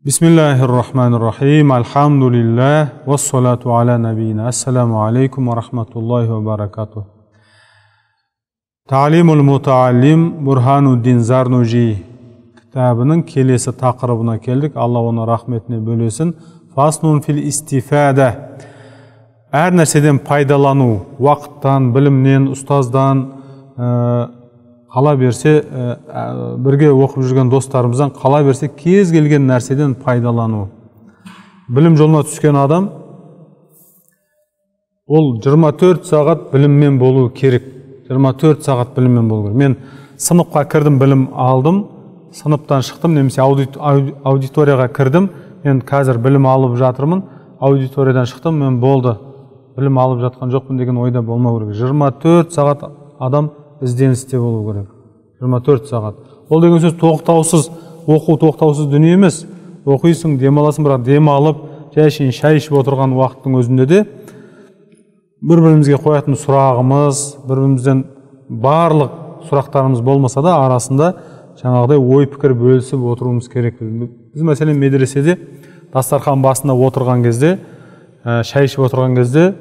Бисмиллахир-рахманир-рахим. Альхамдулиллах. Вассалату аля набийна. Ассаламу алейкум ва рахматуллахи ва баракатух. Таалимул мутааллим Бурхануддин Зарнужи кітабының келесі тақырыбына келдік. Алла оны рахметіне бөлесін. Фаслун фил истифада. Әр нәрседен пайдалану, уақыттан, білімнен, ұстаздан, қала берсе, бірге оқып жүрген достарымыздан қала берсе, кез келген нәрседен пайдалану. Білім жолына түскен адам, ол 24 сағат біліммен болу керек. 24 сағат біліммен болу керек. Мен сыныпқа кірдім, білім алдым, сыныптан шықтым, немесе аудиторияға кірдім, мен қазір білім алып жатырмын, аудиториядан шықтым, мен болды, білім алып жатқан жоқпын деген ойда болмау керек. 24 сағат адам ізденісте болу керек. 24 сағат. Ол деген сөз тоқтаусыз, оқу тоқтаусыз дүние емес. Оқисың, демаласың, бірақ демалып, жай шай ішіп отырған уақыттың өзінде де бір-бірімізге қоятын сұрағымыз, бір-бірімізден барлық сұрақтарымыз болмаса да арасында жаңағыдай ой-пікір бөлісіп отыруымыз керек. Біз мәселен медреседе дастархан басында отырған кезде, шай ішіп отырған кезде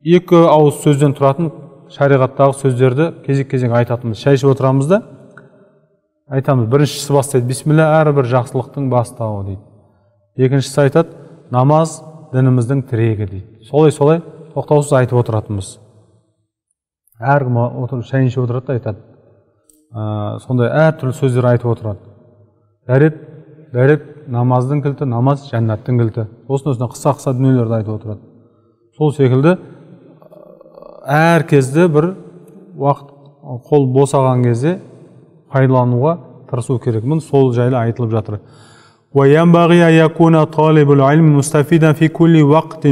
екі ауыз сөзден тұратын шариғаттағы сөздерді кезек-кезек айтатынбыз. Шай ішіп отырамыз да айтамыз. Біріншісі бастайды: бисмилля, әрбір жақсылықтың бастауы дейді. Екіншісі айтады: намаз дініміздің тірегі дейді. Солай-солай тоқтаусыз айтып отыратынбыз. Әркім отырып шай ішіп отырады да айтады. Сондай әртүрлі сөздер айтып отырады. Дәрет намаздың кілті, намаз жәннаттың кілті. Осыны қысқа-қысқа дүниелерді айтып отырады. Сол секілді әр кезде бір уақыт қол босаған кезде пайдалануға тырысу керек. Міне сол жайлы айтылып жатыр.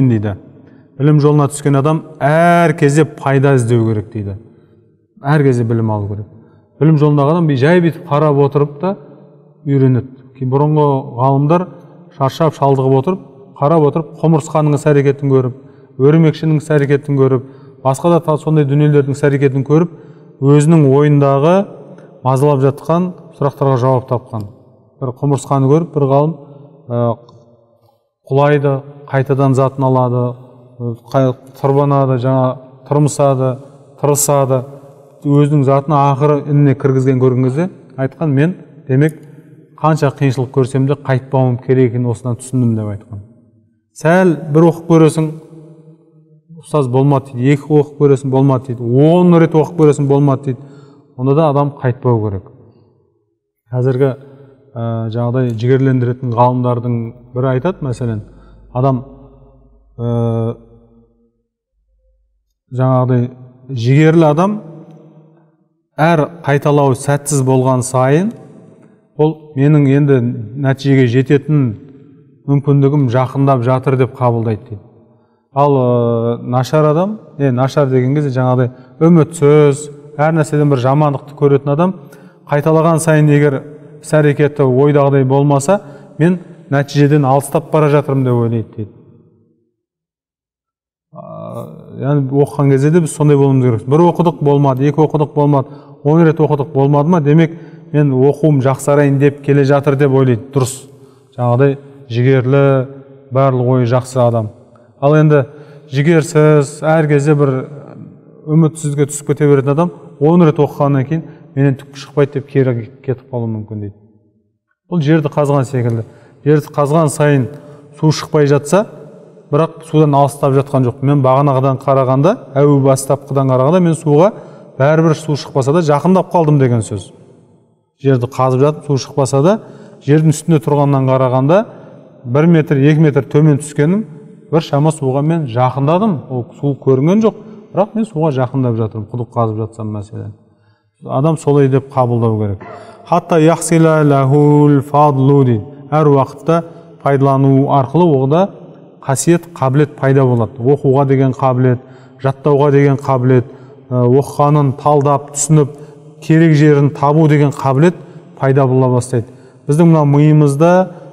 Дейді. Білім жолына түскен адам әр кезде пайда іздеу керек дейді. Әр кезде білім алу керек. Білім жолындағы адам жай бүйтіп қарап отырып та үйренеді. Бұрынғы ғалымдар шаршап шалдығып отырып, қарап отырып, құмырсқаның іс әрекетін көріп, өрмекшінің іс әрекетін көріп, басқа да сондай дүниелердің іс әрекетін көріп, өзінің ойындағы мазалап жатқан сұрақтарға жауап тапқан. Бір құмырсқаны көріп, бір ғалым құлайды, қайтадан затын алады, тырбанады, жаңа тырмысады, тырысады, өзінің затын ақыры ініне кіргізген көрген кезде айтқан: мен демек қанша қиыншылық көрсем де қайтпауым керек екенін осыдан түсіндім деп айтқан. Сәл бір оқып көресің, ұстаз болмады дейді, екі оқып көресің, болмады дейді, 10 рет оқып көресің, болмады дейді. Онда да адам қайтпау керек. Қазіргі жаңағыдай жігерлендіретін ғалымдардың бірі айтады, мәселен, адам жаңағыдай жігерлі адам әр қайталау сәтсіз болған сайын ол менің енді нәтижеге жететін мүмкіндігім жақындап жатыр деп қабылдайды дейді. Ал нашар адам, нашар деген кезде жаңағыдай үмітсіз, әр нәрседен бір жамандықты көретін адам қайталаған сайын егер іс әрекеті ойдағыдай болмаса, мен нәтижеден алыстап бара жатырмын деп ойлайды дейді. Яғни оқыған кезде де біз сондай болуымыз керек. Бір оқыдық болмады, екі оқыдық болмады, 10 рет оқыдық болмады ма, демек мен оқуым жақсарайын деп келе жатыр деп ойлайды. Дұрыс. Жаңағыдай жігерлі, барлық ойы жақсы адам. Ал енді жігерсіз, әр кезде бір үмітсізге түсіп кете беретін адам 10 рет оқығаннан кейін менен түк шықпайды деп кері кетіп қалуы мүмкін дейді. Бұл жерді қазған секілді. Жерді қазған сайын су шықпай жатса, бірақ судан алыстап жатқан жоқ. Мен бағанағыдан қарағанда, әу бастапқыдан қарағанда мен суға бәрібір су шықпаса да жақындап қалдым деген сөз. Жерді қазып жатып су шықпаса да, жердің үстінде тұрғаннан қарағанда 1 метр, 2 метр төмен түскенім, бір шама суға мен жақындадым. Ол су көрінген жоқ, бірақ мен суға жақындап жатырмын, құдық қазып жатсам мәселен. Адам солай деп қабылдау керек. Хатта яхсила лахул фадлу дейді. Әр уақытта пайдалану арқылы оғда қасиет, қабілет пайда болады. Оқуға деген қабілет, жаттауға деген қабілет, оқығанын талдап, түсініп, керек жерін табу деген қабілет пайда бола бастайды. Біздің мына миымызда,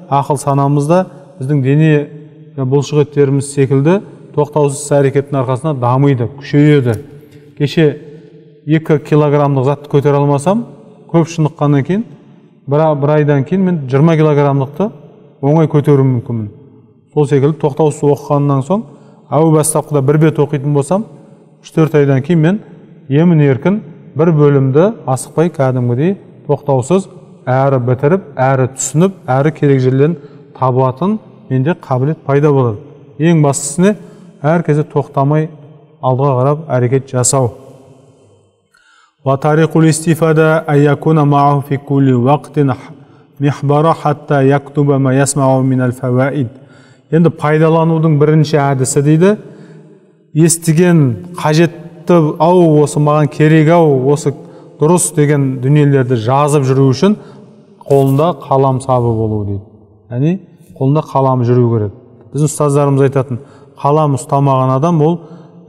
ақыл санамызда, біздің дене бұлшық еттеріміз секілді тоқтаусыз іс әрекеттің арқасында дамиды, күшейеді. Кеше 2 килограммдық затты көтере алмасам, көп шыныққаннан кейін бір айдан кейін мен 20 килограммдықты оңай көтеруім мүмкінмін. Сол секілді тоқтаусыз оқығаннан соң, әу бастапқыда бір бет оқитын болсам, 3-4 айдан кейін мен емін еркін бір бөлімді асықпай кәдімгідей тоқтаусыз әрі бітіріп, әрі түсініп, әрі керек жерлерін табатын менде қабілет пайда болады. Ең бастысы не? Әр кезде тоқтамай алға қарап әрекет жасау. Ва тариқул истифада аякуна мааху фи кулли вақтин михбара хатта яктуба ма ясмау минал фаваид. Енді пайдаланудың бірінші әдісі дейді, естіген қажетті ау, осы маған керек ау, осы дұрыс деген дүниелерді жазып жүру үшін қолында қалам сабы болу дейді. Яғни қолында қалам жүру керек. Біздің ұстаздарымыз айтатын, қалам ұстамаған адам ол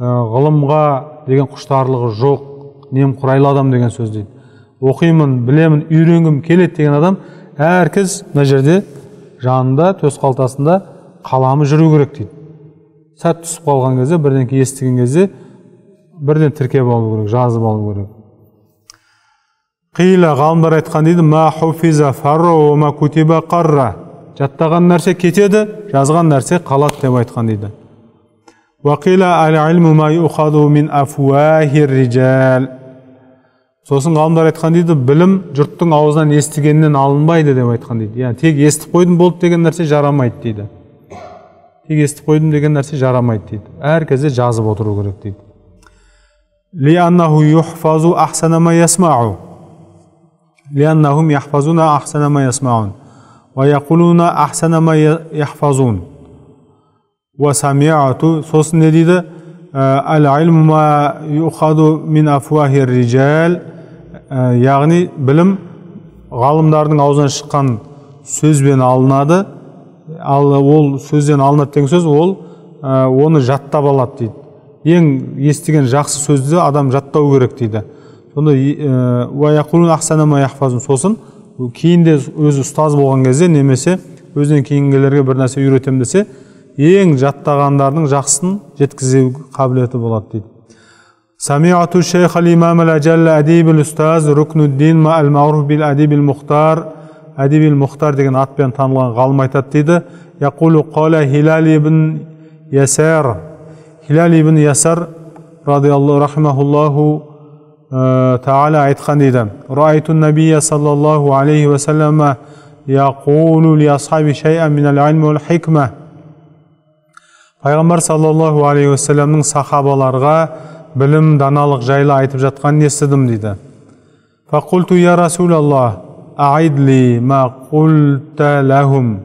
ғылымға деген құштарлығы жоқ, немқұрайлы адам деген сөз дейді. Оқимын, білемін, үйренгім келеді деген адам әркез мына жерде жанында, төс қалтасында қаламы жүру керек дейді. Сәт түсіп қалған кезде, бірдеңке естіген кезде бірден тіркеп алу керек, жазып алу керек. Қила, ғалымдар айтқан дейді, ма хуфиза фарра ва ма кутиба қарра. Жаттаған нәрсе кетеді, жазған нәрсе қалады деп айтқан дейді. Уақила әл-илму ма юхаду мин афуахир рижал. Сосын ғалымдар айтқан дейді, білім жұрттың аузынан естігеннен алынбайды деп айтқан дейді. Яғни тек естіп қойдым болды деген нәрсе жарамайды дейді. Тек естіп қойдым деген нәрсе жарамайды дейді. Әр кезде жазып отыру керек дейді. Лианнаху юхфазу ахсана ма ясмау. Лианнахум яхфазуна ахсана ма ясмаун. Ва яқулуна ахсана ма яхфазун. Ва самиату, сосын не дейді? Әл-илму ма юхаду мин афуахир рижал. Яғни білім ғалымдардың аузынан шыққан сөзбен алынады. Ал ол сөзден алынады деген сөз, ол оны жаттап алады дейді. Ең естіген жақсы сөзді адам жаттау керек дейді. Сонда уа яқулун ахсана ма яхфазун. Сосын кейінде өзі ұстаз болған кезде немесе өзінен кейінгілерге бір нәрсе үйретемін десе, ең жаттағандардың жақсысын жеткізе қабілеті болады дейді. Самиату шейх ал-имам ал-ажалл адиб ал-устаз Рукнуддин ма ал-маъруф бил адиб ал-мухтар. Адиб ал-Мухтар деген атпен танылған ғалым айтады дейді. Яқулу қала Хилал ибн Ясар. Хилал ибн Ясар радиаллаху рахимахуллаху таала айтқан дейді. Раайту набия саллаллаху алейхи уассалама яқулу ли асхаби шай'ан мин ал-илм вал хикма. Пайғамбар саллаллаху алейхи уассаламның сахабаларға білім, даналық жайлы айтып жатқанын естідім дейді. Фақулту я Расулаллах, аид ли ма қулта лахум.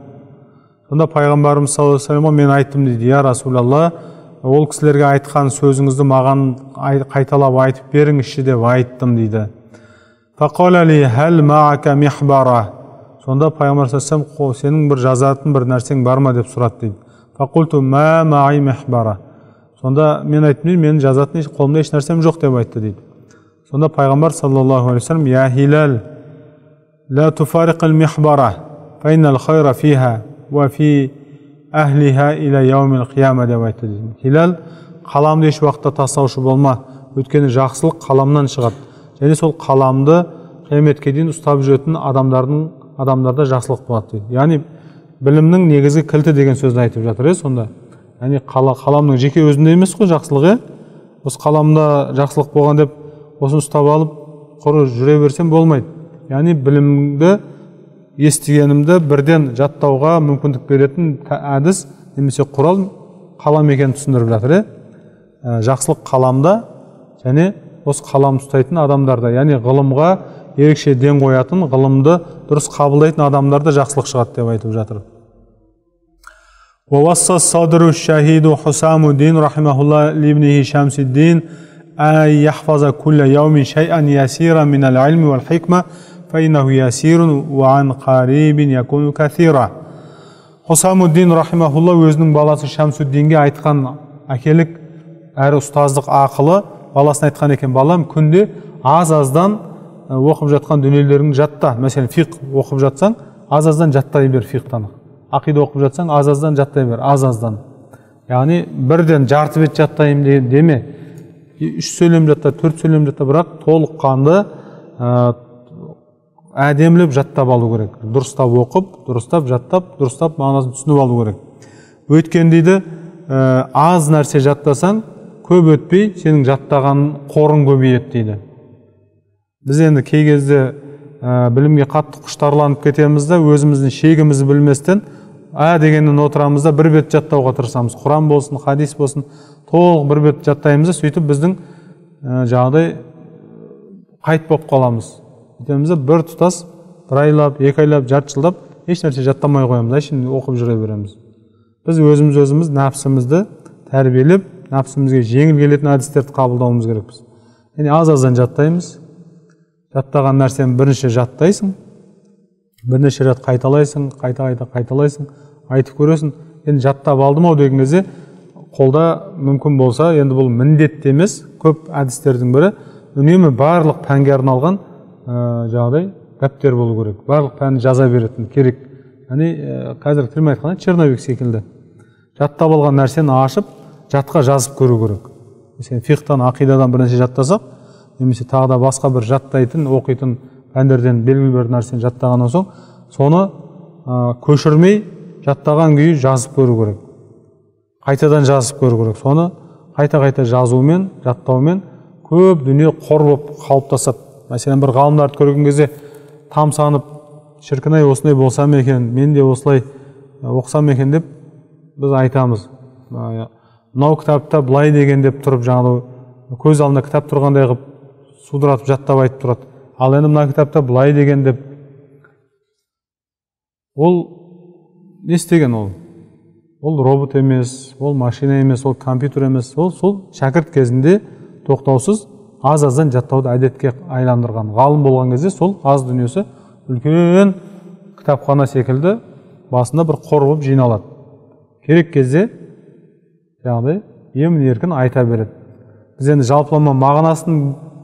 Сонда пайғамбарымыз саллаллаху алейхи уассаламға мен айттым дейді, я Расулаллах, ол кісілерге айтқан сөзіңізді маған қайталап айтып беріңізші деп айттым дейді. Фақала ли хал маака михбара. Сонда пайғамбар саллаллаху алейхи уассалам, сенің бір жазатын бір нәрсең бар ма деп сұрады дейді. Фақулту ма маи михбара. Сонда мен айттым дейді, менің жазатын қолымда еш нәрсем жоқ деп айтты дейді. Сонда пайғамбар саллаллаху алейхи уассалам, я Хилал, ла туфариқ ал-михбара, фа иннал хайра фиха ва фи әхлиха иля яумил қияма деп айтты дейді. Хилал, қаламды еш уақытта тастаушы болма, өйткені жақсылық қаламнан шығады. Және сол қаламды қияметке дейін ұстап жүретін адамдарда жақсылық болады дейді. Яғни білімнің негізгі кілті деген сөзді айтып жатыр, сонда. Яғни қаламның жеке өзінде емес қой жақсылық, Осы қаламда жақсылық болған деп осыны ұстап алып құры жүре берсем болмайды. Яғни білімді, естігенімді бірден жаттауға мүмкіндік беретін әдіс немесе құрал қалам екенін түсіндіріп жатыр. Жақсылық қаламда және осы қалам ұстайтын адамдарда, яғни ғылымға ерекше ден қоятын, ғылымды дұрыс қабылдайтын адамдарда жақсылық шығады деп айтып жатыр. ووصى الصدر الشهيد حسام الدين رحمه الله لابنه شمس الدين أن يحفظ كل يوم شيئا يسيرا من العلم والحكمة فإنه يسير وعن قريب يكون كثيرا. حسام الدين رحمه الله өзінің баласы Шамсуддинге айтқан әкелік әрі ұстаздық ақылы баласына айтқан екен, балам, күнде аз-аздан оқып жатқан дүниелеріңді жатта. Мәселен, фиқх оқып жатсаң, аз-аздан жаттай бер фиқхтан. Ақида оқып жатсаң, аз-аздан жаттай бер, аз-аздан. Яғни бірден жарты бет жаттайым деме. 3 сөйлем жатта, 4 сөйлем жатта, бірақ толыққанды әдемілеп жаттап алу керек. Дұрыстап оқып, дұрыстап жаттап, дұрыстап мағынасын түсініп алу керек. Өйткені дейді, аз нәрсе жаттасаң, көп өтпей сенің жаттаған қорың көбейеді дейді. Біз енді кей кезде білімге қатты құштарланып кетеміз да, өзіміздің шегімізді білместен, дегеннен отырамыз да, бір бет жаттауға тырысамыз. Құран болсын, хадис болсын, толық бір бет жаттаймыз да, сөйтіп біздің жаңағыдай қайт болып қаламыз. Сөйтеміз де, бір тұтас бір айлап, 2 айлап, жарты жылдап еш нәрсе жаттамай қоямыз, әшейін оқып жүре береміз. Біз өзіміз нәпсімізді тәрбиелеп, нәпсімізге жеңіл келетін әдістерді қабылдауымыз керекпіз. Яғни аз-аздан жаттаймыз. Жаттаған нәрсені бірінші жаттайсың, бірнеше рет қайталайсың, қайта-қайта қайталайсың, айтып көресің. Енді жаттап алдым ау деген кезде қолда мүмкін болса, енді бұл міндетті емес, көп әдістердің бірі, үнемі барлық пәнге арналған жаңағыдай дәптер болу керек. Барлық пәнді жаза беретін керек. Яғни қазіргі тілмен айтқанда черновик секілді. Жаттап алған нәрсені ашып, жатқа жазып көру керек. Мәселен, фиқһтан, ақидадан бірнеше жаттасақ, немесе тағы да басқа бір жаттайтын, оқитын пәндерден белгілі бір нәрсені жаттағаннан соң, соны көшірмей жаттаған күйі жазып көру керек. Қайтадан жазып көру керек. Соны қайта-қайта жазумен, жаттаумен көп дүние қор болып қалыптасады. Мәселен, бір ғалымдарды көрген кезде тамсанып, шіркін-ай, осындай болсам екен, мен де осылай оқысам екен деп біз айтамыз. Мынау кітапта былай деген деп тұрып, жаңағы көз алдында кітап тұрғандай қылып судыратып жаттап айтып тұрады. Ал енді мына кітапта былай деген деп. Ол не істеген ол? Ол робот емес, ол машина емес, ол компьютер емес, ол сол шәкірт кезінде тоқтаусыз аз-аздан жаттауды әдетке айландырған. Ғалым болған кезде сол аз дүниесі үлкен кітапхана секілді басында бір қор болып жиналады. Керек кезде жаңағыдай емін еркін айта береді. Біз енді жалпылама мағынасын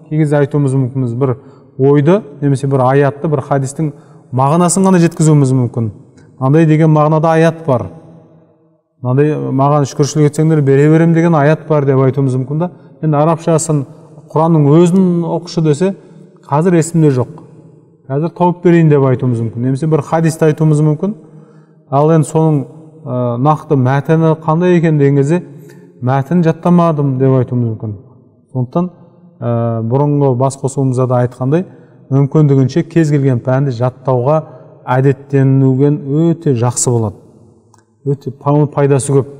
кей кезде айтуымыз мүмкін, бір ойды немесе бір аятты, бір хадистің мағынасын ғана жеткізуіміз мүмкін. Мынандай деген мағынада аят бар. Мынандай маған шүкіршілік етсеңдер бере берем деген аят бар деп айтуымыз мүмкін да. Енді арабшасын, Құранның өзін оқышы десе, қазір есімде жоқ. Қазір тауып берейін деп айтуымыз мүмкін. Немесе бір хадисті айтуымыз мүмкін. Ал енді соның нақты мәтіні қандай екен деген кезде мәтін жаттамадым деп айтуымыз мүмкін. Сондықтан бұрынғы бас қосуымызда да айтқандай, мүмкіндігінше кез келген пәнді жаттауға әдеттенуген өте жақсы болады. Өте пайдасы көп.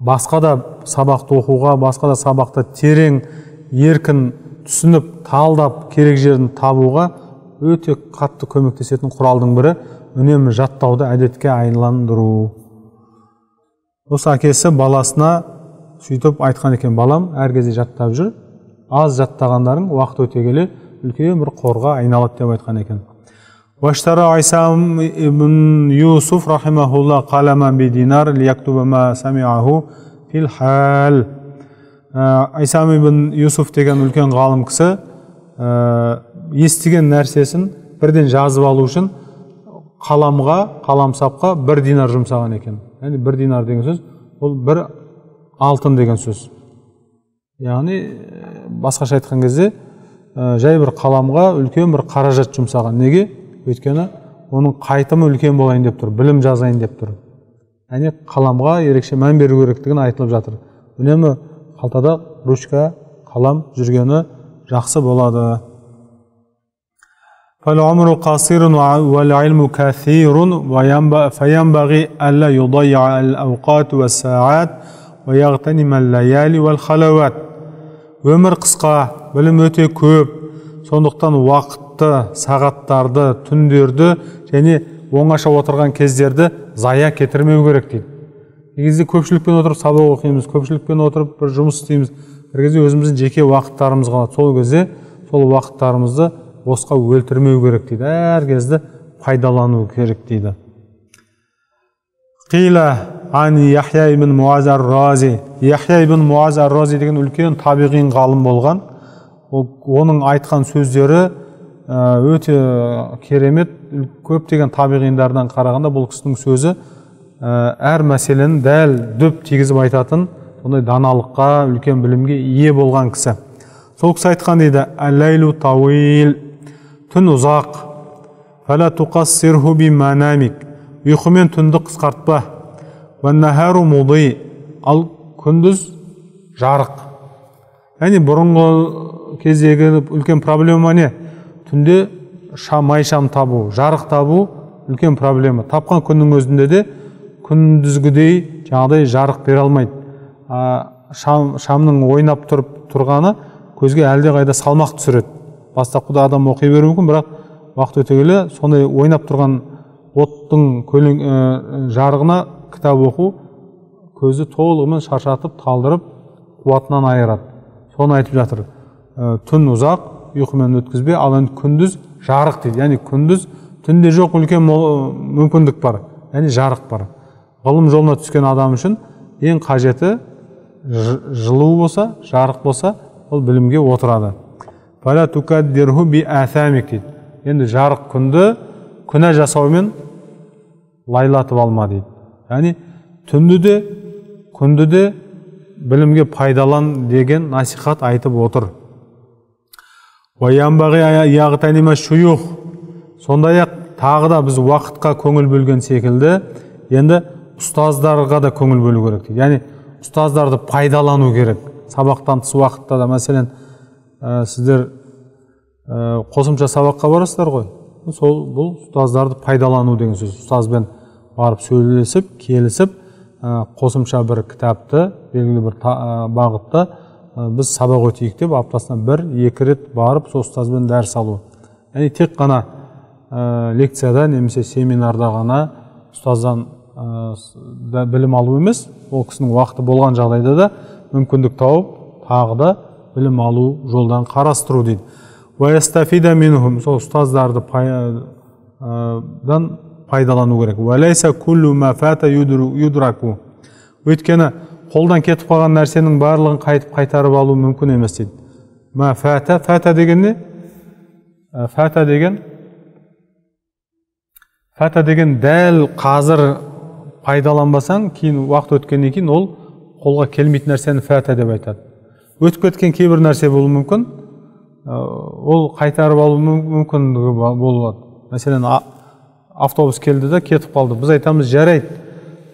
Басқа да сабақты оқуға, басқа да сабақты терең, еркін түсініп, талдап, керек жерін табуға өте қатты көмектесетін құралдың бірі үнемі жаттауды әдетке айландыру. Осы әкесі баласына сөйтіп айтқан екен, балам, әр кезде жаттап жүр, аз жаттағандарың уақыт өте келе үлкен бір қорға айналады деп айтқан екен. Ваштара Айсам ибн Юсуф рахимахулла қаламан би динар лияктуба ма самиаху фил хал. Айсам ибн Юсуф деген үлкен ғалым кісі естіген нәрсесін бірден жазып алу үшін қаламға, қаламсапқа 1 динар жұмсаған екен. Яғни 1 динар деген сөз, ол бір алтын деген сөз. Яғни басқаша айтқан кезде жай бір қаламға үлкен бір қаражат жұмсаған. Неге? Өйткені оның қайтымы үлкен болайын деп тұр, білім жазайын деп тұр. Яғни қаламға ерекше мән беру керектігін айтылып жатыр. Үнемі қалтада ручка, қалам жүргені жақсы болады. فالعمر قصير والعلم كثير فينبغي ألا يضيع الأوقات والساعات ويغتنم الليالي والخلوات. Өмір қысқа, білім өте көп. Сондықтан уақытты, сағаттарды, түндерді және оңаша отырған кездерді зая кетірмеу керек дейді. Кей кезде көпшілікпен отырып сабақ оқимыз, көпшілікпен отырып бір жұмыс істейміз. Бір кезде өзіміздің жеке уақыттарымыз қалады. Сол кезде сол уақыттарымызды босқа өлтірмеу керек дейді. Әр кезді пайдалану керек дейді. Қила ан Яхья ибн Муаз ар-Рази. Яхья ибн Муаз ар-Рази деген үлкен табиғин ғалым болған. Оның айтқан сөздері өте керемет. Көптеген табиғиндардан қарағанда бұл кісінің сөзі әр мәселені дәл дөп тигізіп айтатын, сондай даналыққа, үлкен білімге ие болған кісі. Сол кісі айтқан дейді: «Әл-ләйлу тауил». Түн ұзақ. Ұйқымен түнді қысқартпа. Ал күндіз жарық. Яғни бұрынғы кездегі үлкен проблема не? Түнде май шам табу, жарық табу үлкен проблема. Тапқан күннің өзінде де күндізгідей жаңағыдай жарық бере алмайды. Шамның ойнап тұрғаны көзге әлдеқайда салмақ түсіреді. Бастапқыда адам оқи беруі мүмкін, бірақ уақыт өте келе сондай ойнап тұрған оттың жарығына кітап оқу көзді толығымен шаршатып, талдырып, қуатынан айырады. Соны айтып жатыр. Түн ұзақ, ұйқымен өткізбе, ал енді күндіз жарық дейді. Яғни күндіз түнде жоқ үлкен мүмкіндік бар, яғни жарық бар. Ғылым жолына түскен адам үшін ең қажеті жылу болса, жарық болса, ол білімге отырады. Дейді. Енді жарық күнді күнә жасаумен лайлатып алма дейді. Яғни түнді де, күнді де білімге пайдалан деген насихат айтып отыр. Сондай-ақ тағы да біз уақытқа көңіл бөлген секілді, енді ұстаздарға да көңіл бөлу керек дейді. Яғни ұстаздарды пайдалану керек. Сабақтан тыс уақытта да, мәселен, сіздер қосымша сабаққа барасыздар ғой. Сол бұл ұстаздарды пайдалану деген сөз. Ұстазбен барып сөйлесіп, келісіп, қосымша бір кітапты, белгілі бір бағытта біз сабақ өтейік деп аптасына 1-2 рет барып сол ұстазбен дәріс алу. Яғни тек қана лекцияда немесе семинарда ғана ұстаздан білім алу емес, ол кісінің уақыты болған жағдайда да мүмкіндік тауып, тағы да білім алу жолдан қарастыру дейді. Сол ұстаздарды пайдалану керек. Өйткені қолдан кетіп қалған нәрсенің барлығын қайтып қайтарып алу мүмкін емес дейді. Фата, фата деген не? Фата деген дәл қазір пайдаланбасаң, кейін уақыт өткеннен кейін ол қолға келмейтін нәрсені фата деп айтады. Өтіп кеткен кейбір нәрсе болуы мүмкін, ол қайтарып алу мүмкіндігі болады. Мәселен, автобус келді де кетіп қалды. Біз айтамыз, жарайды,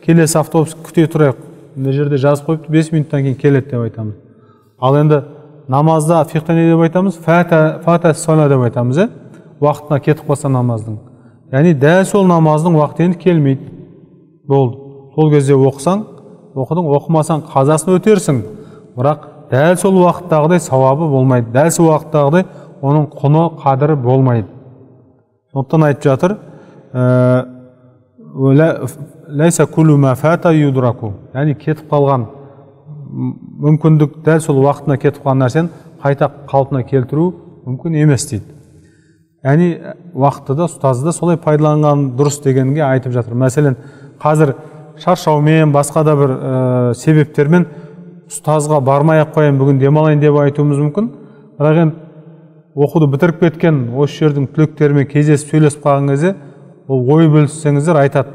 келесі автобус күте тұрайық. Мына жерде жазып қойыпты, 5 минуттан кейін келеді деп айтамыз. Ал енді намазда фиқта не деп айтамыз? Фата сола деп айтамыз, уақытына кетіп қалса намаздың. Яғни дәл сол намаздың уақыты енді келмейді. Болды. Сол кезде оқысаң, оқыдың, оқымасаң қазасын өтерсің. Бірақ дәл сол уақыттағыдай сауабы болмайды. Дәл сол уақыттағыдай оның құны, қадірі болмайды. Сондықтан айтып жатыр, яғни кетіп қалған мүмкіндік, дәл сол уақытына кетіп қалған нәрсені қайта қалпына келтіру мүмкін емес дейді. Яғни уақытты да, ұстазды да солай пайдаланған дұрыс дегенге айтып жатыр. Мәселен, қазір шаршаумен, басқа да бір себептермен ұстазға бармай-ақ қояйын, бүгін демалайын деп айтуымыз мүмкін. Бірақ енді оқуды бітіріп кеткен осы жердің түлектерімен кездесіп сөйлесіп қалған кезде, ол ой бөліссеңіздер айтады,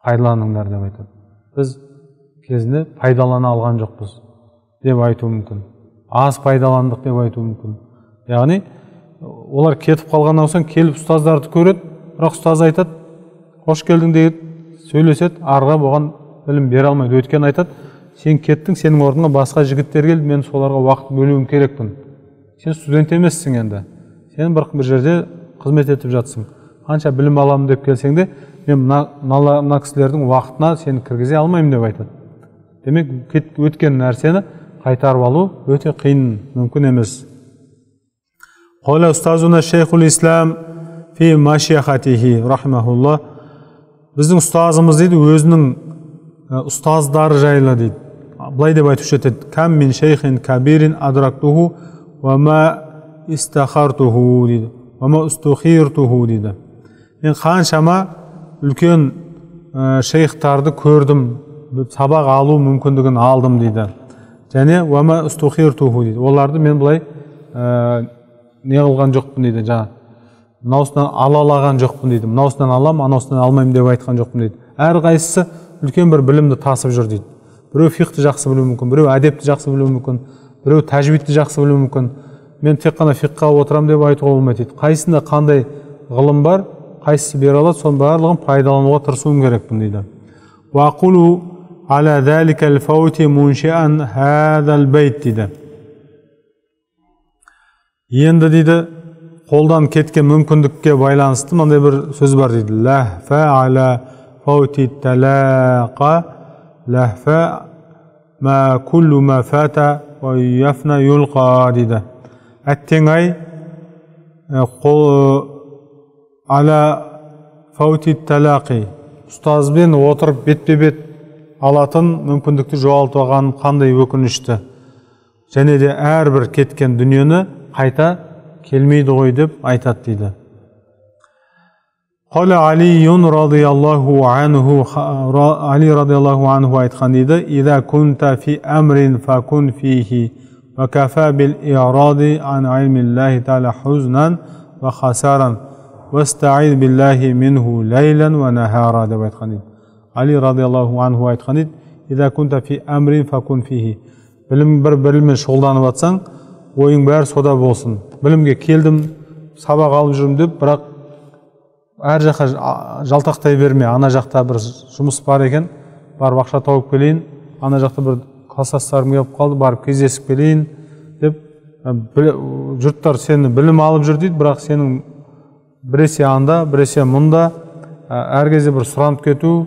пайдаланыңдар деп айтады. Біз кезінде пайдалана алған жоқпыз деп айтуы мүмкін. Аз пайдаландық деп айтуы мүмкін. Яғни олар кетіп қалғаннан соң келіп ұстаздарды көреді, бірақ ұстаз айтады, қош келдің дейді, сөйлеседі, арға оған білім бере алмайды. Өйткені айтады, сен кеттің, сенің орныңа басқа жігіттер келді, мен соларға уақыт бөлуім керекпін. Сен студент емессің енді. Сен бір жерде қызмет етіп жатсың. Қанша білім аламын деп келсең де, мен мына кісілердің уақытына сені кіргізе алмаймын деп айтады. Демек, өткен нәрсені қайтарып алу өте қиын, мүмкін емес. Қала ұстазуна шейхул ислам фи машиахатихи рахимахуллах. Біздің ұстазымыз дейді, өзінің ұстаздары жайлы дейді. Былай деп айтып жетеді: кам мин шейхин кабирин адрактуху ва ма истахартуху дейді. Ва ма устухиртуху дейді. Мен қаншама үлкен шейхтарды көрдім, сабақ алу мүмкіндігін алдым дейді. Және ва ма устухиртуху дейді. Оларды мен былай не қылған жоқпын дейді, жаңа мынаусынан ала алған жоқпын дейді, мынаусынан алам, анаусынан алмаймын деп айтқан жоқпын дейді. Әрқайсысы үлкен бір білімді тасып жүр дейді. Біреу фиқті жақсы білуі мүмкін, біреу әдепті жақсы білуі мүмкін, біреу тәжвидті жақсы білуі мүмкін. Мен тек қана фиққа отырамын деп айтуға болмайды дейді. Қайсында қандай ғылым бар, қайсысы бере алады, соның барлығын пайдалануға тырысуым керекпін дейді. Уақулу аля заликал фаути муншиан хазал бейт дейді. Енді дейді, қолдан кеткен мүмкіндікке байланысты мынандай бір сөз бар дейді. Ләхфа аля фаути талақа ләхфа ма куллу ма фата ва яфна юлқа дейді. Әттең ай, аля фаути талақи, ұстазбен отырып бетпе-бет алатын мүмкіндікті жоғалтып алған қандай өкінішті. Және де әрбір кеткен дүниені қайта келмейді ғой деп айтады дейді. Қала Алиюн радиаллаху анху, Али радиаллаху анху айтқан дейді: «Иза кунта фи амрин факун фихи, ва кафа бил иради ан илмиллахи тааля хузнан ва хасаран, вастаиз биллахи минху лайлан ва нахара» деп айтқан дейді. Али радиаллаху анху айтқан дейді: «Иза кунта фи амрин факун фихи». Білім, бір біліммен шұғылданып атсаң, ойың бәрі сода болсын. Білімге келдім, сабақ алып жүрмін деп, бірақ әр жаққа жалтақтай берме. Ана жақта бір жұмыс бар екен, барып ақша тауып келейін, ана жақта бір класстастарым келіп қалды, барып кездесіп келейін деп. Жұрттар сені білім алып жүр дейді, бірақ сенің біресе анда, біресе мұнда, әр кезде бір сұранып кету,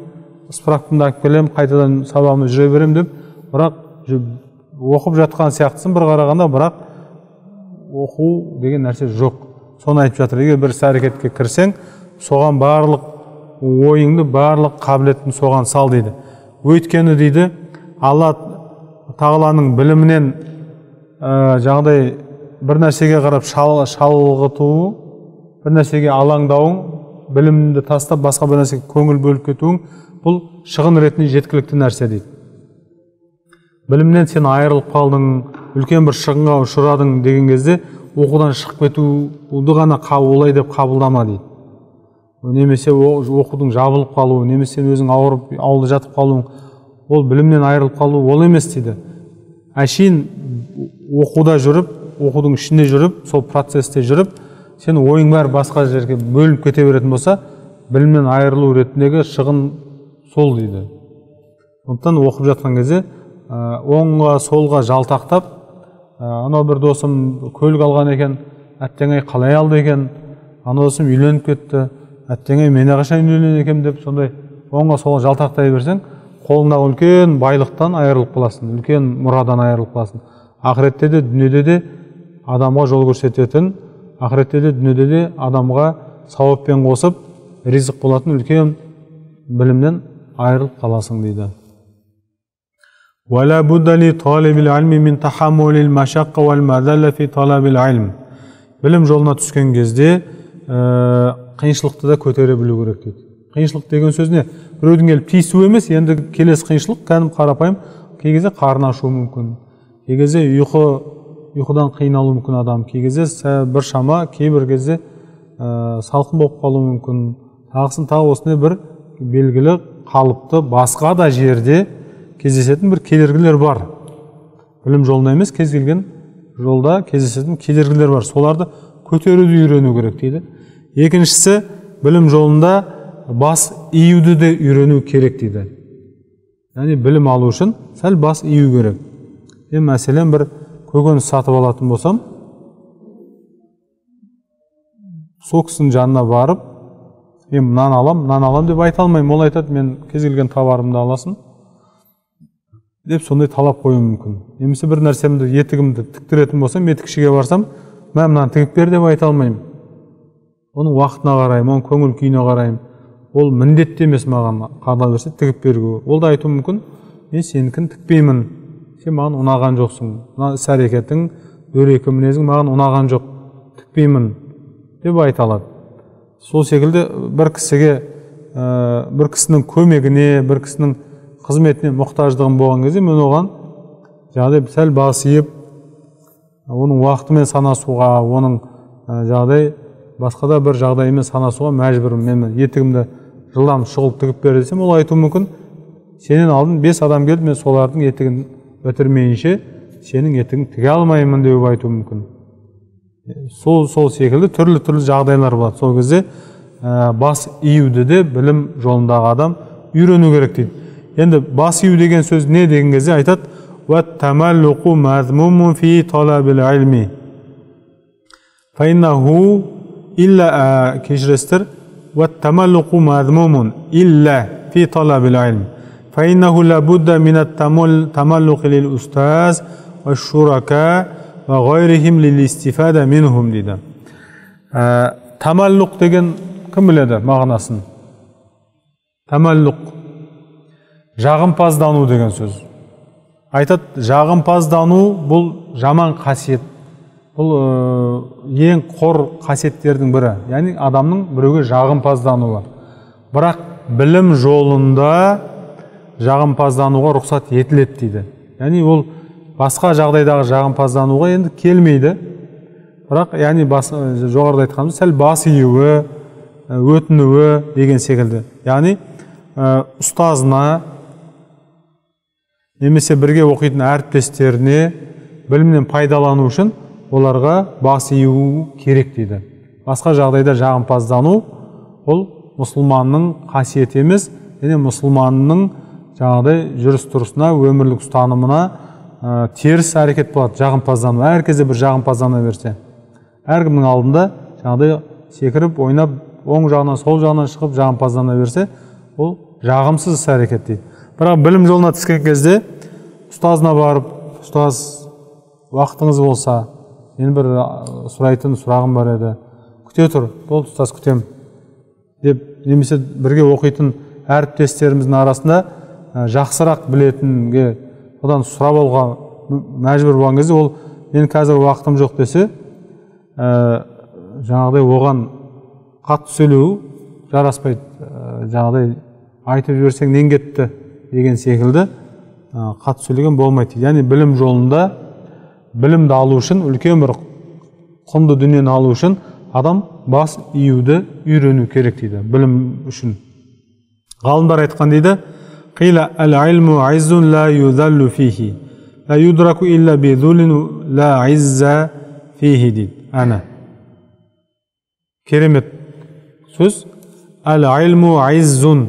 справкамды алып келемін, қайтадан сабағымды жүре беремін деп, бірақ оқып жатқан сияқтысың бір қарағанда, бірақ оқу деген нәрсе жоқ. Соны айтып жатыр. Егер бір іс әрекетке кірсең, соған барлық ойыңды, барлық қабілетіңді соған сал дейді. Өйткені дейді, Алла Тағаланың білімінен жаңағыдай бір нәрсеге қарап шалғытуы, бір нәрсеге алаңдауың, білімді тастап басқа бір нәрсеге көңіл бөліп кетуің, бұл шығын ретінде жеткілікті нәрсе дейді. Білімнен сен айырылып қалдың, үлкен бір шығынға ұшырадың деген кезде оқудан шығып кетуді ғана олай деп қабылдама дейді. Немесе оқудың жабылып қалуы, немесе сен өзің ауырып ауылда жатып қалуың, ол білімнен айырылып қалу ол емес дейді. Әшейін оқуда жүріп, оқудың ішінде жүріп, сол процесте жүріп, сен ойың бәрі басқа жерге бөлініп кете беретін болса, білімнен айырылу ретіндегі шығын сол дейді. Сондықтан оқып жатқан кезде оңға солға жалтақтап, анау бір досым көлік алған екен, әттең-ай қалай алды екен, анау досым үйленіп кетті, әттең-ай мен қашан үйленеді екенмін деп сондай оңға солға жалтақтай берсең, қолыңдағы үлкен байлықтан айырылып қаласың, үлкен мұрадан айырылып қаласың. Ақыретте де, дүниеде де адамға жол көрсететін, ақыретте де, дүниеде де адамға сауаппен қосып ризық болатын үлкен білімнен айырылып қаласың дейді. وَلَا بُدَّ لِطَالِبِ الْعِلْمِ مِنْ تَحَمُّلِ الْمَشَقَّةِ وَالْمَذَلَّةِ فِي طَلَبِ الْعِلْمِ. Білім жолына түскен кезде қиыншылықты да көтере білу керек дейді. Қиыншылық деген сөз не? Біреудің келіп тиісуі емес, енді келесі қиыншылық кәдімгі қарапайым, кей кезде қарны ашуы мүмкін, кей кезде ұйқыдан қиналуы мүмкін адам, кей кезде бір шама, кейбір кезде салқын болып қалуы мүмкін. Тағысын тағы осындай бір белгілі қалыпты басқа да жерде кездесетін бір кедергілер бар. Білім жолында емес, кез келген жолда кездесетін кедергілер бар. Соларды көтеруді үйрену керек дейді. Екіншісі, білім жолында бас июді де үйрену керек дейді. Яғни білім алу үшін сәл бас ию керек. Мен мәселен бір көкөніс сатып алатын болсам, сол кісінің жанына барып, мен мынаны алам, мынаны алам деп айта алмаймын. Ол айтады, мен кез келген товарымды аласың деп сондай талап қоюым мүмкін. Немесе бір нәрсемді, етігімді тіктіретін болсам, етікшіге барсам, мә мынаны тігіп бер деп айта алмаймын. Оның уақытына қараймын, оның көңіл күйіне қараймын. Ол міндетті емес маған қадала берсе тігіп беруге. Ол да айтуы мүмкін, мен сенікін тікпеймін, сен маған ұнаған жоқсың, мына іс әрекетің, дөрекі мінезің маған ұнаған жоқ, тікпеймін деп айта алады. Сол секілді бір кісіге, бір кісінің көмегіне, бір кісінің қызметіне мұқтаждығым болған кезде мен оған жаңағыдай сәл бас иіп, оның уақытымен санасуға, оның жаңағыдай басқа да бір жағдаймен санасуға мәжбүрмін. Мен етігімді жылдам шұғыл тігіп бер десем, ол айтуы мүмкін, сенен алдын 5 адам келді, мен солардың етігін бітірмейінше сенің етігіңді тіге алмаймын деп айтуы мүмкін. Сол секілді түрлі-түрлі жағдайлар болады. Сол кезде бас июді де білім жолындағы адам үйрену керек дейді. Енді бас ию деген сөз не деген кезде айтады: «Уат-тамаллуқу мазмумун фи талабил илми. Фаиннаху илля», кешіресіздер, «Уат-тамаллуқу мазмумун илля фи талабил илм. Фаиннаху ла будда мин ат-тамаллуқи лил устаз ва-шурака ва гайрихим лил истифада минхум» дейді. Тамаллуқ деген кім біледі мағынасын? Тамаллуқ жағымпаздану деген сөз. Айтады, жағымпаздану бұл жаман қасиет. Бұл ең қор қасиеттердің бірі. Яғни адамның біреуге жағымпаздануы. Бірақ білім жолында жағымпаздануға рұқсат етіледі дейді. Яғни ол басқа жағдайдағы жағымпаздануға енді келмейді. Бірақ яғни жоғарыда айтқанымыз сәл бас июі, өтінуі деген секілді. Яғни ұстазына немесе бірге оқитын әріптестеріне білімнен пайдалану үшін оларға бас ию керек дейді. Басқа жағдайда жағымпаздану ол мұсылманның қасиеті емес, және мұсылманның жаңағыдай жүріс-тұрысына, өмірлік ұстанымына теріс әрекет болады жағымпаздану. Әр кезде бір жағымпаздана берсе, әркімнің алдында жаңағыдай секіріп, ойнап, оң жағынан, сол жағынан шығып жағымпаздана берсе, ол жағымсыз іс әрекет дейді. Бірақ білім жолына түскен кезде ұстазына барып, ұстаз, уақытыңыз болса, мен бір сұрайтын сұрағым бар еді, күте тұр, болды ұстаз, күтем деп, немесе бірге оқитын әріптестеріміздің арасында жақсырақ білетінге одан сұрап алуға мәжбүр болған кезде, ол мен қазір уақытым жоқ десе, жаңағыдай оған қатты сөйлеу жараспайды. Жаңағыдай айтып жіберсең нең кетті деген секілді қатты сөйлеген болмайды. Яғни білім жолында білімді алу үшін, үлкен бір құнды дүниені алу үшін адам бас июді үйрену керек дейді білім үшін. Ғалымдар айтқан дейді: «Қила әл-илму айзун ла юзаллу фихи, ла юдраку илля би зуллин ла изза фихи» дейді. Әне керемет сөз. Әл-илму айзун,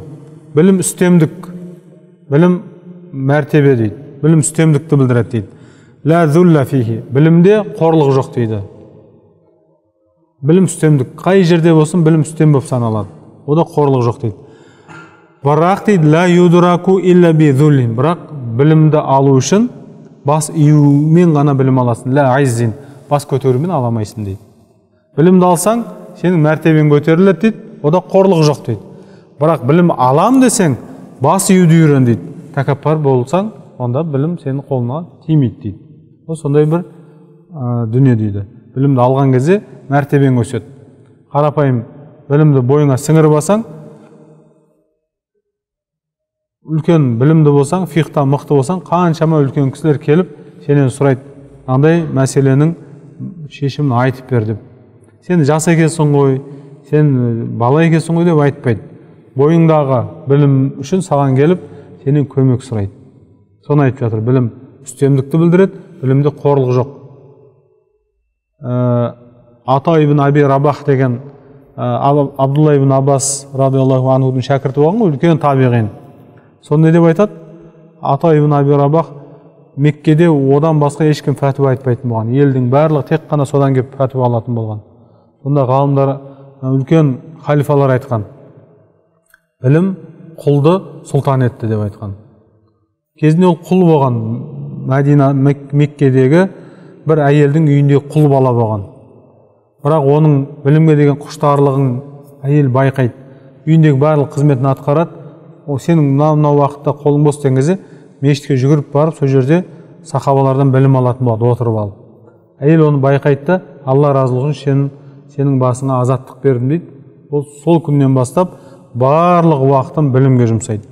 білім үстемдік, білім мәртебе дейді, білім үстемдікті білдіреді дейді. Ла зулла фихи, білімде қорлық жоқ дейді. Білім үстемдік, қай жерде болсын білім үстем болып саналады, ода қорлық жоқ дейді. Бірақ дейді, ла юдраку илля би зуллин, бірақ білімді алу үшін бас июмен ғана білім аласың, ла айзин, бас көтерумен ала алмайсың дейді. Білімді алсаң, сенің мәртебең көтеріледі дейді, ода қорлық жоқ дейді. Бірақ білім алам десең, бас июді үйрен дейді. Тәкаппар болсаң, онда білім сенің қолыңа тимейді дейді. Ол сондай бір дүние дейді. Білімді алған кезде мәртебең өседі. Қарапайым білімді бойыңа сіңіріп алсаң, үлкен білімді болсаң, фиқта мықты болсаң, қаншама үлкен кісілер келіп сенен сұрайды, андай мәселенің шешімін айтып бер деп. Сен жас екенсің ғой, сен бала екенсің ғой деп айтпайды. Бойыңдағы білім үшін саған келіп сенен көмек сұрайды. Соны айтып жатыр. Білім үстемдікті білдіреді, білімде қорлық жоқ. Ата ибн Аби Рабах деген Абдулла ибн Аббас радиаллаху анхудың шәкірті болған ғой, үлкен табиғин. Соны не деп айтады? Ата ибн Аби Рабах Меккеде одан басқа ешкім фәтуа айтпайтын болған. Елдің барлығы тек қана содан келіп фәтуа алатын болған. Сонда ғалымдар, үлкен халифалар айтқан: білім құлды сұлтан етті деп айтқан. Кезінде ол құл болған, Мәдина, Меккедегі бір әйелдің үйінде құл бала болған. Бірақ оның білімге деген құштарлығын әйел байқайды. Үйіндегі барлық қызметін атқарады. Ол сенің мынау уақытта қолың бос деген кезде мешітке жүгіріп барып, сол жерде сахабалардан білім алатын болады, отырып алып. Әйел оны байқайды да, Алла разылығы үшін сенің басыңа азаттық бердім дейді. Ол сол күннен бастап барлық уақытын білімге жұмсайды.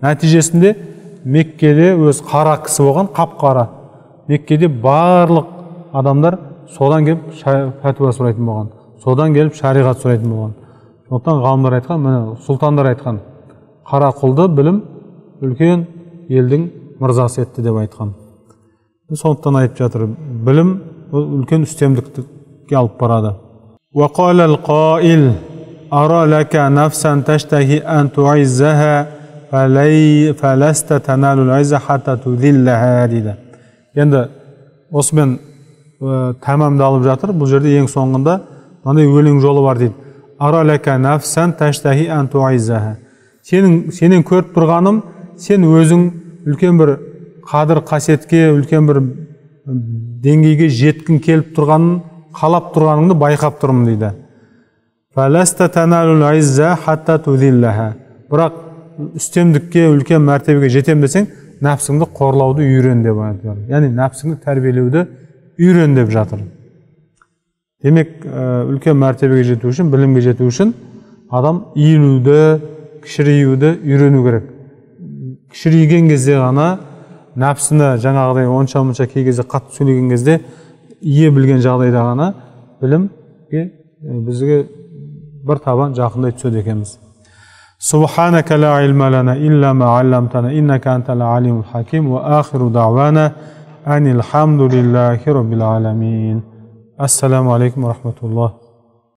Нәтижесінде Меккеде өз қара кісі болған, қап-қара. Меккеде барлық адамдар содан келіп фәтуа сұрайтын болған, содан келіп шариғат сұрайтын болған. Сондықтан ғалымдар айтқан, міне сұлтандар айтқан, қара құлды білім үлкен елдің мырзасы етті деп айтқан. Сондықтан айтып жатыр, білім үлкен үстемдікті үстемдікке алып барады. وقال القائل أرى لك نفسا تشتهي أن تعزها فلست تنال العزة حتى تذلها дейді. Енді осымен тәмамдалып жатыр. Бұл жерде ең соңында мынандай өлең жолы бар дейді. Ара лака нафсан таштахи ан туиззаха. Сенен көріп тұрғаным, сен өзің үлкен бір қадір қасиетке, үлкен бір деңгейге жеткің келіп тұрғанын, қалап тұрғаныңды байқап тұрмын дейді. Фаласта таналул изза хатта тузиллаха. Бірақ үстемдікке, үлкен мәртебеге жетем десең, нәпсіңді қорлауды үйрен деп айтады. Яғни нәпсіңді тәрбиелеуді үйрен деп жатыр. Демек, үлкен мәртебеге жету үшін, білімге жету үшін адам иілуді, кішіреюді үйрену керек. Кішірейген кезде ғана нәпсіні жаңағыдай онша-мұнша кей кезде қатты сөйлеген кезде ие білген жағдайда ғана білімге бізге бір табан жақындай түседі екенбіз. Субханака ла илма лана илла ма алламтана иннака антал алимул хаким ва ахиру даъвана анил хамдулиллахи роббил аламин. Ассаламу алейкум ва рахматуллах.